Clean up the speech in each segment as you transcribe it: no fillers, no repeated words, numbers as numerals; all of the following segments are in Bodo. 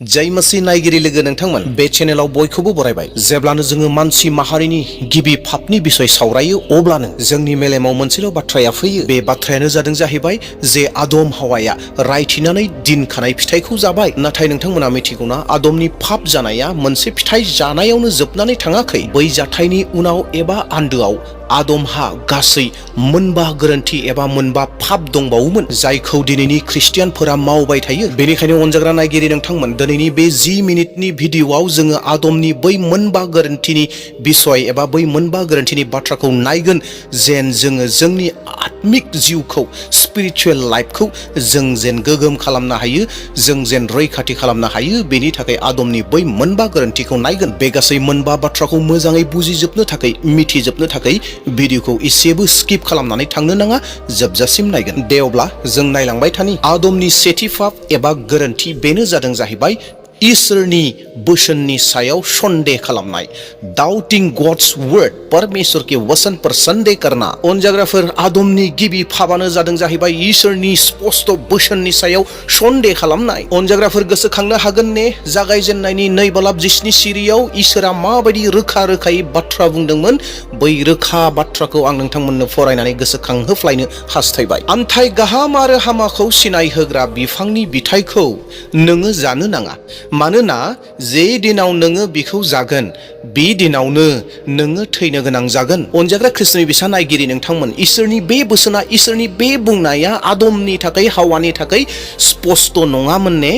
जय मसी नायगिरि लोगो नोंथांमोन बे चेनेलाव बयखौबो बरायबाय। जेब्लानो जोङो मानसि माहारिनि गिबि पापनि बिसय सावरायो अब्लानो जोंनि मेलेमाव मोनसेल' बाथ्राया फैयो। बे बाथ्रायानो जादों जाहैबाय जे आदम हावाया रायथिनानै दिनखानाय फिथाइखौ जाबाय। नाथाय नोंथांमोना मिथिगौना आदमनि पाप जानाया मोनसे फिथाइ जानायावनो जोबनानै थाङाखै। बै जाथायनि उनाव एबा आन्दोआव आदमहा गासै मोनबा गोरोन्थि एबा मोनबा पाप दंबावोमोन जायखौ दिनैनि ख्रिस्टियानफोरा मावबाय थायो। बेनिखायनो अनजाग्रा नायगिरि नोंथांमोन दिनैनि बे 10 मिनिटनि भिडिअआव जोङो आदमनि बै मोनबा गोरोन्थिनि बिसय एबा बै मोनबा गोरोन्थिनि बाथ्राखौ नायगोन जेन जोङो जोंनि आत्मिक जिउखौ स्पिरिचुवेल लाइफखौ जों जेन गोगोम खालामनो हायो, जों जेन रैखाथि खालामनो हायो। बेनि थाखाय आदमनि बै मोनबा गोरोन्थिखौ नायगोन। बे गासै मोनबा बाथ्राखौ मोजाङै बुजिजोबनो थाखाय मिथिजोबनो थाखाय भिडिअखौ एसेबो स्किप खालामनानै थांनो नाङा, जोबजासिम नायगोन। दे अब्ला जों नायलांबाय थानि। आदमनि सेथि पाप एबा गोरोन्थि बेनो जादों जाहैबाय इसोरनि बोसोननि सायाव सन्देह खालामनाय। डाउटिंग गॉड्स वर्ड, परमेश्वर के वचन पर सन्देह करना। अनजाग्राफोर आदमनि गिबि पापानो जादों जाहैबाय इसोरनि स्पष्ट बोसोननि सायाव सन्देह खालामनाय। अनजाग्राफोर गोसोखांनो हागोन ने जागायजेननायनि 2:20 सिरियाव इसोरा माबायदि रोखा रोखायै बाथ्रा बुंदोंमोन। बै रोखा बाथ्राखौ आं नोंथांमोननो फरायनानै गोसोखांहोफ्लायनो हास्थायबाय। आन्थाय गाहाम आरो हामाखौ सिनायहोग्रा बिफांनि बिथाइखौ नोङो जानो नाङा, मानोना जे दिनाव नोङो बिखौ जागोन बे दिनावनो नोङो थैनो गोनां जागोन। अनजाग्रा ख्रिस्टनि बिसा नायगिरि नोंथांमोन, इसोरनि बे बोसोना, इसोरनि बे बुंनाया आदमनि थाखाय हावानि थाखाय स्पष्ट नङामोन ने?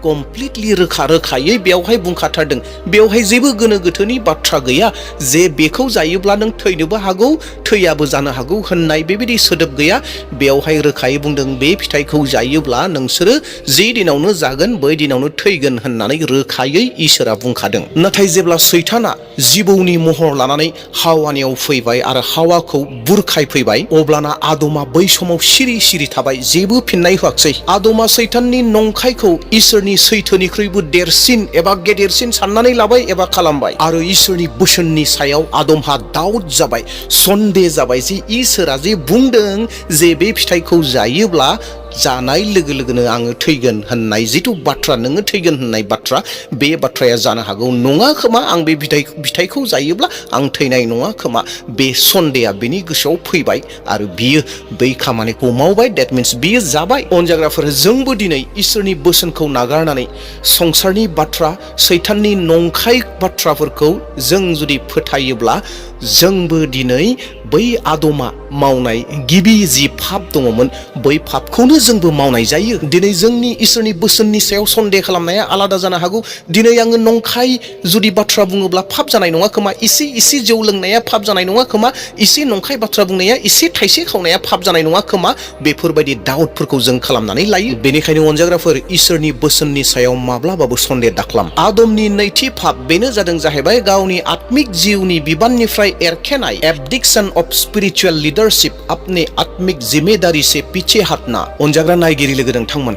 कमप्लिटलि रोखा रोखायै बेवहाय बुंखाथारदों। बेवहाय जेबो गोनो गोथोनि बाथ्रा गैया जे बेखौ जायोब्ला नों थैनोबो हागौ, थैयाबो जानो हागौ होननाय बेबायदि सोदोब गैया। बेवहाय रोखायै बुंदों बे फिथाइखौ जायोब्ला नोंसोरो जे दिनावनो जागोन बै दिनावनो थैगोन होननानै रोखायै इसोरा बुंखादों। नाथाय जेब्ला सैताना जिबौनि महर लानानै हावानियाव फैबाय आरो हावाखौ बुरखायफैबाय, अब्लाना आदमा बै समाव सिरि सिरि थाबाय, जेबो फिननाय होआखिसै। आदमा सैताननि नंखायखौ इसोरनि सैथोनिख्रुइबो देरसिन एबा गेदेरसिन साननानै लाबाय एबा खालामबाय आरो इसोरनि बोसोननि सायाव आदमहा डाउट जाबाय, सन्देह जाबाय जे इसोरा जे बुंदों जे बे फिथाइखौ जायोब्ला जानाय लोगो लोगोनो आङो थैगोन होननाय जिथु बाथ्रा, नोङो थैगोन होननाय बाथ्रा, बे बाथ्राया जानो हागौ नङा खोमा, आं बे फिथाइखौ जायोब्ला आं थैनाय नङा खोमा। बे सन्देहआ बिनि गोसोआव फैबाय आरो बियो बै खामानिखौ मावबाय। डेट मिन्स बियो जाबाय। अनजाग्राफोर जोंबो दिनै इसोरनि बोसोनखौ नागारनानै संसारनि बाथ्रा, सैताननि नंखाय बाथ्राफोरखौ जों जुदि फोथायोब्ला जोंबो दिनै बै आदमा मावनाय गिबि जि पाप दङमोन बै पापखौनो जोंबो मावनाय जायो। दिनै जोंनि इसोरनि बोसोननि सायाव सन्देह खालामनाया आलादा जानो हागौ। दिनै आङो नंखाय जुदि बाथ्रा बुङोब्ला पाप जानाय नङा खोमा, इसे जौ लोंनाया पाप जानाय नङा खोमा, इसे नंखाय बाथ्रा बुंनाया, इसे थाइसे खावनाया पाप जानाय नङा खोमा, बेफोरबायदि डाउटफोरखौ जों खालामनानै लायो। बेनिखायनो अनजाग्राफोर इसोरनि बोसोननि सायाव माब्लाबाबो सन्देह दाख्लाम। आदमनि नैथि पाप बेनो जादों जाहैबाय गावनि आत्मिक जिउनि बिबाननिफ्राय एरखेनाय। एबडिक्शन ऑफ स्पिरिचुअल लीडरशिप, अपने आत्मिक जिम्मेदारी से पीछे हटना। अनजाग्रा नायगिरि लोगो नोंथांमोन,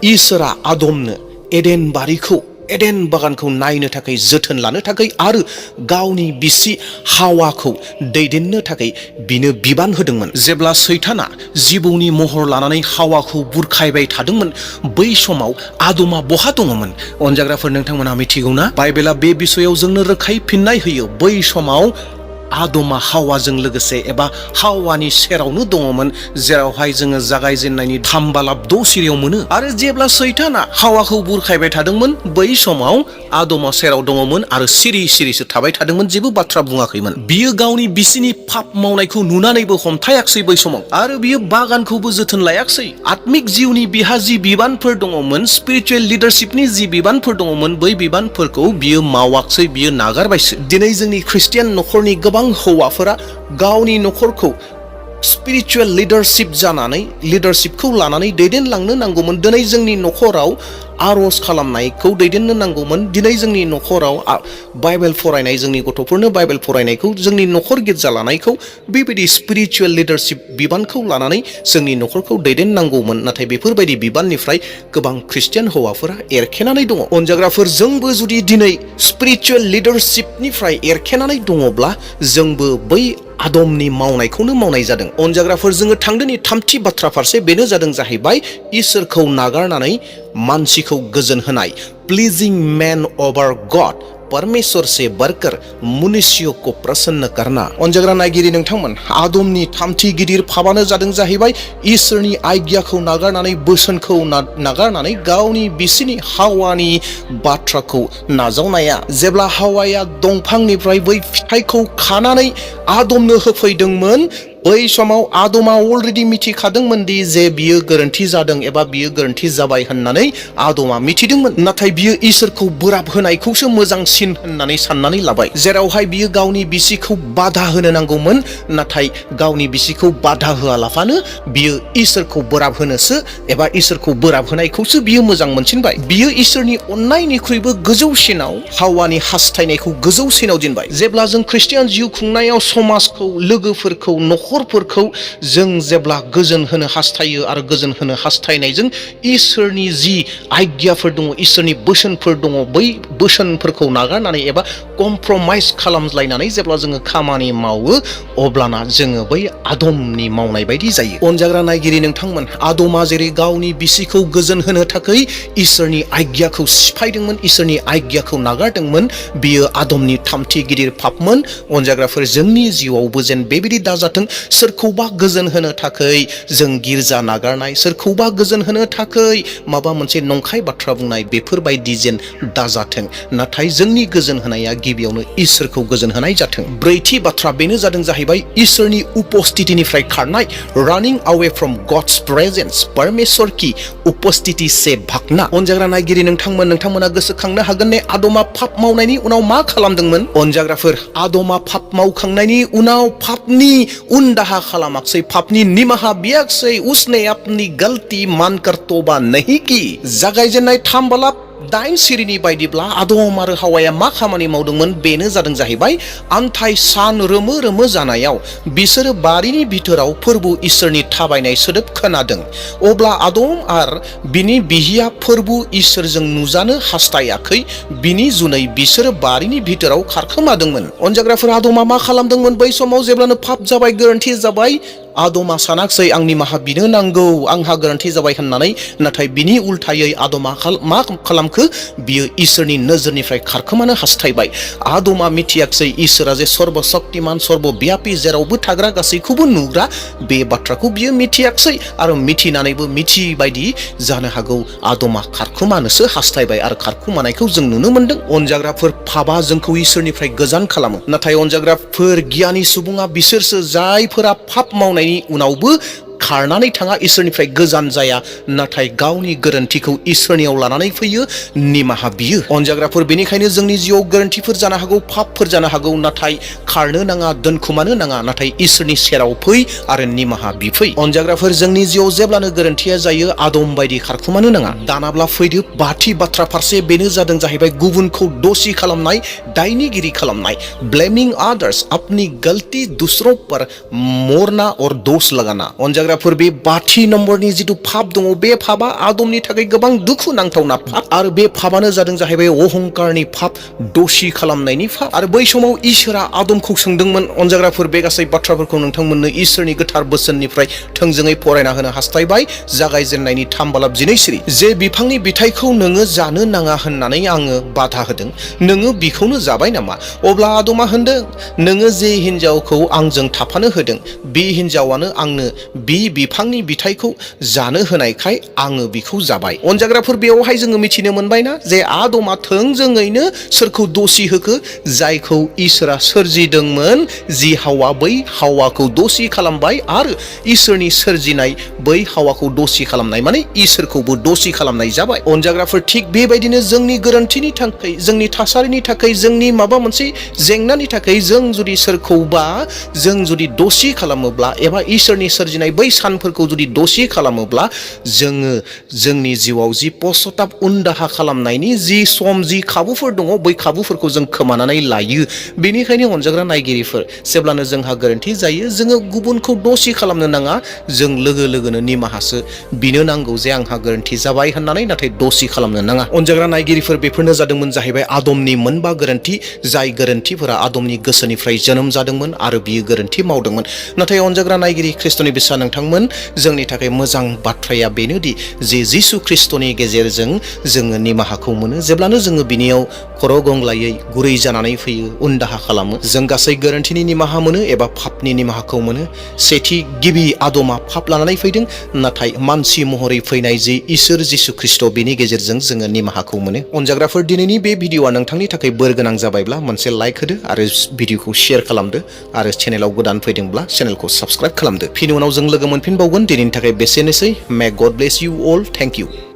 इसोरा आदमनो एडेन बागानखौ नायनो थाखाय, जोथोन लानो थाखाय आरो गावनि बिसि हावाखौ दैदेननो थाखाय बिनो बिबान होदोंमोन। जेब्ला सैताना जिबौनि महर लानानै हावाखौ बुरखायबाय थादोंमोन बै समाव आदमा बहा दङमोन? अनजाग्राफोर नोंथांमोना मिथिगौना? बाइबेला बे बिसयाव जोंनो रोखायै फिननाय होयो। बै समाव आदमा हावाजों लोगोसे एबा हावानि सेरावनो दङमोन, जेरावहाय जोङो जागायजेननायनि 3:6 सिरियाव मोनो। आरो जेब्ला सैताना हावाखौ बुरखायबाय थादोंमोन बै समाव आदमा सेराव दङमोन आरो सिरि सिरिसो थाबाय थादोंमोन, जेबो बाथ्रा बुङाखैमोन। बियो गावनि बिसिनि पाप मावनायखौ नुनानैबो हमथायाखसै बै समाव, आरो बियो बागानखौबो जोथोन लायाखसै। आत्मिक जिउनि बिहा जि बिबानफोर दङमोन, स्पिरिचुवेल लिडारशिपनि जि बिबानफोर दङमोन, बै बिबानफोरखौ बियो मावाखसै, बियो नागारबायसो। दिनै जोंनि ख्रिस्टियान नखरनि गोबां हौवाफोरा गावनि नखरखौ स्पिरिचुवेल लिडारशिपखौ लानानै दैदेनलांनो नांगौमोन। दिनै जोंनि नखराव आरज खालामनायखौ दैदेननो नांगौमोन। दिनै जोंनि नखराव बाइबेल फरायनाय, जोंनि गथ'फोरनो बाइबेल फरायनायखौ, जोंनि नखर गिर्जा लानायखौ, बेबायदि स्पिरिचुवेल लिडारशिप बिबानखौ लानानै जोंनि नखरखौ दैदेननांगौमोन। नाथाय बेफोरबायदि बिबाननिफ्राय गोबां ख्रिस्टियान हौवाफोरा एरखेनानै दङ। अनजाग्राफोर, जोंबो जुदि दिनै स्पिरिचुवेल लिडारशिपनिफ्राय एरखेनानै दङब्ला जोंबो बै आदमनि मावनायखौनो मावनाय जादों। अनजाग्राफोर, जोङो थांदोनि थामथि बाथ्रा फारसे, बेनो जादों जाहैबाय इसोरखौ नागारनानै मानसिखौ गोजोन होनाय। प्लीजिंग मैन ओवर गॉड, परमेश्वर से बढ़कर मनुष्य को प्रसन्न करना। अनजाग्रा नायगिरि नोंथांमोन, आदमनि थामथि गिदिर पापानो जादों जाहैबाय इसोरनि आज्ञाखौ नागारनानै, बोसोनखौ नागारनानै गावनि बिसिनि हावानि बाथ्राखौ नाजावनाया। जेब्ला हावाया दंफांनिफ्राय बै फिथाइखौ खानानै आदमनो होफैदोंमोन, बै समाव आदमा अलरेडि मिथिखादोंमोन दि जे बियो गोरोन्थि जादों एबा बियो गोरोन्थि जाबाय होननानै आदमा मिथिदोंमोन। नाथाय बियो इसोरखौ बोराब होनायखौसो मोजांसिन होननानै साननानै लाबाय। जेरावहाय बियो गावनि बिसिखौ बाधा होनो नांगौमोन, नाथाय गावनि बिसिखौ बाधा होआलाफानो बियो इसोरखौ बोराब होनोसो एबा इसोरखौ बोराब होनायखौसो बियो मोजां मोनसिनबाय। बियो इसोरनि अननायनिख्रुइबो गोजौसिनाव हावानि हास्थायनायखौ गोजौसिनाव दोनबाय। जेब्ला जों ख्रिस्टियान जिउ खुंनायाव समाजखौ, लोगोफोरखौ, नखरफोरखौ जों जेब्ला गोजोन होनो हास्थायो आरो गोजोन होनो हास्थायनायजों इसोरनि जि आज्ञाफोर दङ, इसोरनि बोसोनफोर दङ, बै बोसोनफोरखौ नागारनानै एबा कमप्रमाइज खालामलायनानै जेब्ला जोङो खामानि मावो, अब्लाना जोङो बै आदमनि मावनाय बायदि जायो। अनजाग्रा नायगिरि नोंथांमोन, आदमा जेरै गावनि बिसिखौ गोजोन होनो थाखाय इसोरनि आज्ञाखौ सिफायदोंमोन, इसोरनि आज्ञाखौ नागारदोंमोन, बियो आदमनि थामथि गिदिर पापमोन। अनजाग्राफोर, जोंनि जिउआवबो जेन बेबायदि दाजाथों। सोरखौबा गोजोन होनो थाखाय जों गिर्जा नागारनाय, सोरखौबा गोजोन होनो थाखाय माबा मोनसे नंखाय बाथ्रा बुंनाय, बेफोरबायदि जेन दाजाथों। नाथाय जोंनि गोजोन होनाया गिबियावनो इसोरखौ गोजोन होनाय जाथों। ब्रैथि बाथ्रा बेनो जादों जाहैबाय इसोरनि उपस्थितिनिफ्राय खारनाय, रानिं अवे फ्रम गड्स प्रेजेन्स, परमेश्वर की उपस्थिति से भागना। अनजाग्रा नायगिरि नोंथांमोना गोसोखांनो हागोन ने, आदमा पाप मावनायनि उनाव मा खालामदोंमोन? अनजाग्राफोर, आदमा पाप मावखांनायनि उनाव पापनि उनदाहा खालामाखसै, पापनि निमाहा बियाखसै। उसने अपनी गलती मानकर तौबा नहीं की। जागायजेननाय 3:9 सिरिनि बायदिब्ला आदम आरो हावाया मा खामानि मावदोंमोन? बेनो जादों जाहैबाय आन्थाय सान रोमो रोमो जानायाव बिसोरो बारिनि भितोराव फोरबु इसोरनि थाबायनाय सोदोब खोनादों। अब्ला आदम आरो बिनि बिहिया फोरबु इसोरजों नुजानो हास्थायाखै, बिनि जुनै बिसोरो बारिनि भितोराव खारखोमादोंमोन। अनजाग्राफोर, आदमा मा खालामदोंमोन बै समाव जेब्लानो पाप जाबाय, गोरोन्थि जाबाय? आदमा सानाखसै आं निमाहा बिनो नांगौ, आंहा गोरोन्थि जाबाय होननानै। नाथाय बिनि उल्थायै आदमा मा खालामखो? बियो इसोरनि नोजोरनिफ्राय खारखोमानो हास्थायबाय। आदमा मिथियाखसै इसोरा जे सर्ब शक्तिमान, सर्ब व्यापी, जेरावबो थाग्रा, गासैखौबो नुग्रा, बे बाथ्राखौ बियो मिथियाखसै। आरो मिथिनानैबो मिथियै बायदि जानो हागौ आदमा खारखोमानोसो हास्थायबाय आरो खारखोमानायखौ जों नुनो मोनदों। अनजाग्राफोर, पापा जोंखौ इसोरनिफ्राय गोजान खालामो। नाथाय अनजाग्राफोर, गियानि सुबुङा बिसोरसो जायफोरा पाप मावनायनि उनावबो खारनानै थाङा, इसोरनिफ्राय गोजान जाया, नाथाय गावनि गोरोन्थिखौ इसोरनियाव लानानै फैयो, निमाहा बियो। अनजाग्राफोर, बेनिखायनो जोंनि जिउआव गोरोन्थिफोर जानो हागौ, पापफोर जानो हागौ, नाथाय खारनो नाङा, दोनखुमानो नाङा, नाथाय इसोरनि सेराव फै आरो निमाहा बिफै। अनजाग्राफोर, जोंनि जिउआव जेब्लानो गोरोन्थिया जायो, आदम बायदि खारखुमानो नाङा। दानाब्ला फैदो बाथि बाथ्रा फारसे, बेनो जादों जाहैबाय गुबुनखौ दोषी खालामनाय, दायनिगिरि खालामनाय। ब्लेमिंग आदार्स, अपनी गलती दूसरों पर मोड़ना और दोष लगाना। अनजाग्राफोर, बे बाथि नम्बरनि जिथु पाप दङ, बे पापा आदमनि थाखाय गोबां दुखु नांथावना पाप। आरो बे पापानो जादों जाहैबाय अहंकारनि पाप, दोषी खालामनायनि पाप। आरो बै समाव इसोरा आदमखौ सोंदोंमोन। अनजाग्राफोर, बे गासै बाथ्राफोरखौ नोंथांमोननो इसोरनि गोथार बोसोननिफ्राय थोंजोङै फरायना होनो हास्थायबाय। जागायजेननायनि 3:12 सिरि, जे बिफांनि बिथाइखौ नोङो जानो नाङा होननानै आङो बाधा होदों, नोङो बिखौनो जाबाय नामा? अब्ला आदमा होनदों, नोङो जे हिनजावखौ आंजों थाफानो होदों, बे हिनजावानो आंनो बे बिफांनि बिथाइखौ जानो होनायखाय आङो बिखौ जाबाय। अनजाग्राफोर, बेवहाय जोङो मिथिनो मोनबायना जे आदमा थोंजोङैनो सोरखौ दोषी होखो? जायखौ इसोरा सोरजिदोंमोन, जि हावा, बै हावाखौ दोषी खालामबाय। आरो इसोरनि सोरजिनाय बै हावाखौ दोषी खालामनाय माने इसोरखौबो दोषी खालामनाय जाबाय। अनजाग्राफोर, थिग बेबायदिनो जोंनि गोरोन्थिनि थाखाय, जोंनि थासारिनि थाखाय, जोंनि माबा मोनसे जेंनानि थाखाय जों जुदि सोरखौबा जों जुदि दोषी खालामोब्ला एबा इसोरनि सोरजिनाय बै सानफोरखौ जुदि दोषी खालामोब्ला, जोङो जोंनि जिउआव जि पश्चाताप, उनदाहा खालामनायनि जि सम, जि खाबुफोर दङ, बै खाबुफोरखौ जों खोमानानै लायो। बेनिखायनो अनजाग्रा नायगिरिफोर, जेब्लानो जोंहा गोरोन्थि जायो, जोङो गुबुनखौ दोषी खालामनो नाङा, जों लोगो लोगोनो निमाहासो बिनो नांगौ जे आंहा गोरोन्थि जाबाय होननानै, नाथाय दोषी खालामनो नाङा। अनजाग्रा नायगिरिफोर, बेफोरनो जादोंमोन जाहैबाय आदमनि मोनबा गोरोन्थि, जाय गोरोन्थिफोरा आदमनि गोसोनिफ्राय जोनोम जादोंमोन आरो बियो गोरोन्थि मावदोंमोन। नाथाय अनजाग्रा नायगिरि, ख्रिस्ट'नि बिसा नोंथां नोंथांमोन जोंनि थाखाय मोजां बाथ्राया बेनोदि जे जिसु ख्रिस्टनि गेजेरजों जोङो निमाहाखौ मोनो जेब्लानो जोङो बिनियाव खर' गंग्लायै गुरै जानानै फैयो उनदाहा खालामो जों गासै गोरोन्थिनि निमाहा मोनो एबा पापनि निमाहाखौ मोनो सेथि गिबि आदमा पाप लानानै फैदों नाथाय मानसि महरै फैनाय जे इसोर जिसु ख्रिस्ट बिनि गेजेरजों जोङो निमाहाखौ मोनो अनजाग्राफोर दिनैनि बे भिडिअआ नोंथांनि थाखाय बोर गोनां जाबायब्ला मोनसे लाइक होदो आरो भिडिअखौ शेयार खालामदो आरो चेनेलाव गोदान फैदोंब्ला चेनेलखौ साबस्क्राइब खालामदो फिन उनाव जों लोगो मोनफिनबावगोन दिनैनि थाखाय बेसेनोसै may God bless you all thank U